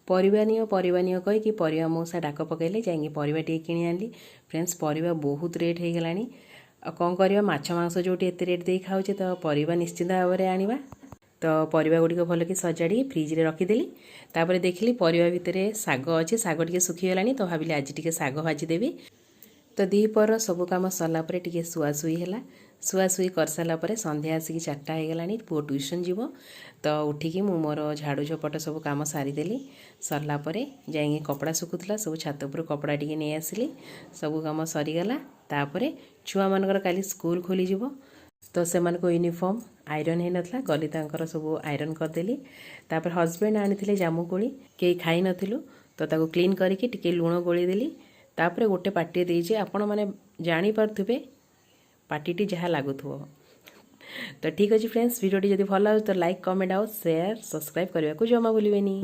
ପରିବା ନିଅ, ପରିବା ନିଅ କହିକି ପରିବା ମଉସା ଡାକ ପକାଇଲେ। ଯାଇକି ପରିବା ଟିକେ କିଣି ଆଣିଲି। ଫ୍ରେଣ୍ଡସ୍, ପରିବା ବହୁତ ରେଟ୍ ହେଇଗଲାଣି। ଆଉ କ'ଣ କରିବା? ମାଛ ମାଂସ ଯେଉଁଠି ଏତେ ରେଟ୍ ଦେଇ ଖାଉଛେ, ତ ପରିବା ନିଶ୍ଚିନ୍ତ ଭାବରେ ଆଣିବା। ତ ପରିବା ଗୁଡ଼ିକ ଭଲକି ସଜାଡ଼ି ଫ୍ରିଜରେ ରଖିଦେଲି। ତାପରେ ଦେଖିଲି ପରିବା ଭିତରେ ଶାଗ ଅଛି। ଶାଗ ଟିକେ ଶୁଖିଗଲାଣି, ତ ଭାବିଲି ଆଜି ଟିକେ ଶାଗ ଭାଜିଦେବି। ତ ଦ୍ୱିପହର ସବୁ କାମ ସରିଲା ପରେ ଟିକେ ଶୁଆଶୁଇ ହେଲା। ଶୁଆଶୁଇ କରିସାରିଲା ପରେ ସନ୍ଧ୍ୟା ଆସିକି 4ଟା ହେଇଗଲାଣି। ପୁଅ ଟ୍ୟୁସନ୍ ଯିବ, ତ ଉଠିକି ମୁଁ ମୋର ଝାଡ଼ୁ ଝପଟ ସବୁ କାମ ସାରିଦେଲି। ସରିଲା ପରେ ଯାଇକି କପଡ଼ା ଶୁଖୁଥିଲା, ସବୁ ଛାତ ଉପରୁ କପଡ଼ା ଟିକେ ନେଇ ଆସିଲି। ସବୁ କାମ ସରିଗଲା। ତାପରେ ଛୁଆମାନଙ୍କର କାଲି ସ୍କୁଲ ଖୋଲିଯିବ, ତ ସେମାନଙ୍କ ୟୁନିଫର୍ମ ଆଇରନ୍ ହେଇନଥିଲା। ଗଲି, ତାଙ୍କର ସବୁ ଆଇରନ୍ କରିଦେଲି। ତାପରେ ହଜବେଣ୍ଡ ଆଣିଥିଲେ ଜାମୁକୋଳି, କେହି ଖାଇନଥିଲୁ, ତ ତାକୁ କ୍ଲିନ୍ କରିକି ଟିକେ ଲୁଣ ଗୋଳେଇ ଦେଲି। ତାପରେ ଗୋଟେ ପାଟିରେ ଦେଇଛି। ଆପଣମାନେ ଜାଣିପାରୁଥିବେ ପାଟିଟି ଯାହା ଲାଗୁଥିବ। ତ ଠିକ୍ ଅଛି ଫ୍ରେଣ୍ଡସ୍, ଭିଡ଼ିଓଟି ଯଦି ଭଲ ଲାଗୁଛି ତ ଲାଇକ୍, କମେଣ୍ଟ ଆଉ ସେୟାର, ସବସ୍କ୍ରାଇବ୍ କରିବାକୁ ଜମା ଭୁଲିବେନି।